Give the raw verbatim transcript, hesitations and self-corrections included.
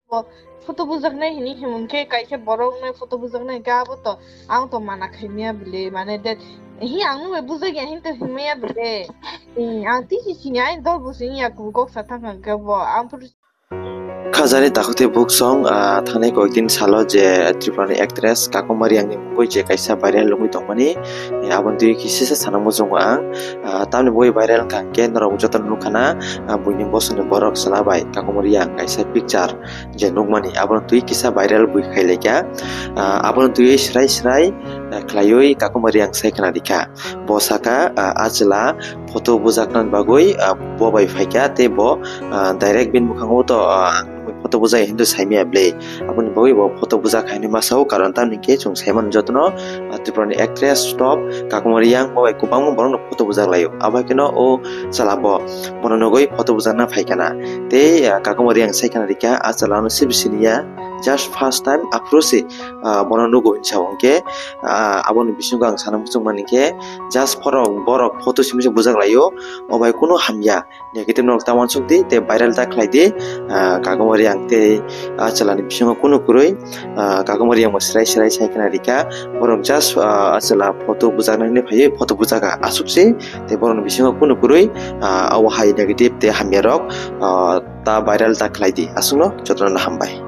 Photo bujaknai hini himung khe kaisa borok nai photo bujaknai khe abo to ang to mana khaimya bile, mane de hi ang nung bai bujak ya hin to himya bile. Ang tisi sini ai dol bo sini ya kok sa thang khe bo ang pur. Khajani takhuk tei buksong, ah, thangnai koikdin salo je Tripurani actress Kakuma Reang ni mungwi je kaisa viral wngwi tongmani, eh, aboni twi kisa sana muchungo ang. Ah, tamni bui viral wngkha hwnkhe norok jotono nukha na, ah, buini bosongni borok chwla bai Kakuma Reang kaisa picture je nukmani, abono twi kisa viral bui khailaikha. Ah, abono twi srai srai, ah, khlaiwi Kakuma Reang sai khna rikha. Bo saka, ah, a chwla photo bujakna bagwi, ah, bo bai phaikha tei bo, ah, direct bini mukhango to, ah, photo bujai hinwi saimaya bwle. Aboni bagwi bo photo bujak hai hinwi masa o, karon tamni khe chwng saimano jotono, ah, Tripurani actress top Kakuma Reang bo bai kwbangma borokno photo bujak laio. Abo hai kheno o chwla bo bono nugwi photo bujakna phaikha na. Tei, ah, Kakuma Reang sai khna rikha a chwla no sibisiniya just first time aphuru se, ah, bono nugo hinwi sa hwnkhe, ah, aboni bisingo ang sana muchung mani khe just borok, borok photo simi se bujak laio, o bai kunu hamya. Negative no ta uansuk di, tei viral ta khlai di, ah, Kakuma Reang tei, ah, chwla ni bisingo kunu kwrwi, ah, Kakuma Reang bo srai srai sai khna rikha, borok just, ah, chwla photo bujakna hinwi phaiwi photo bujaka aswk se, tei borok ni bisingo kunu kwrwi, ah, o hai negative tei hamya rok, ah, ta viral ta khlai di, aswk no jotono hambai.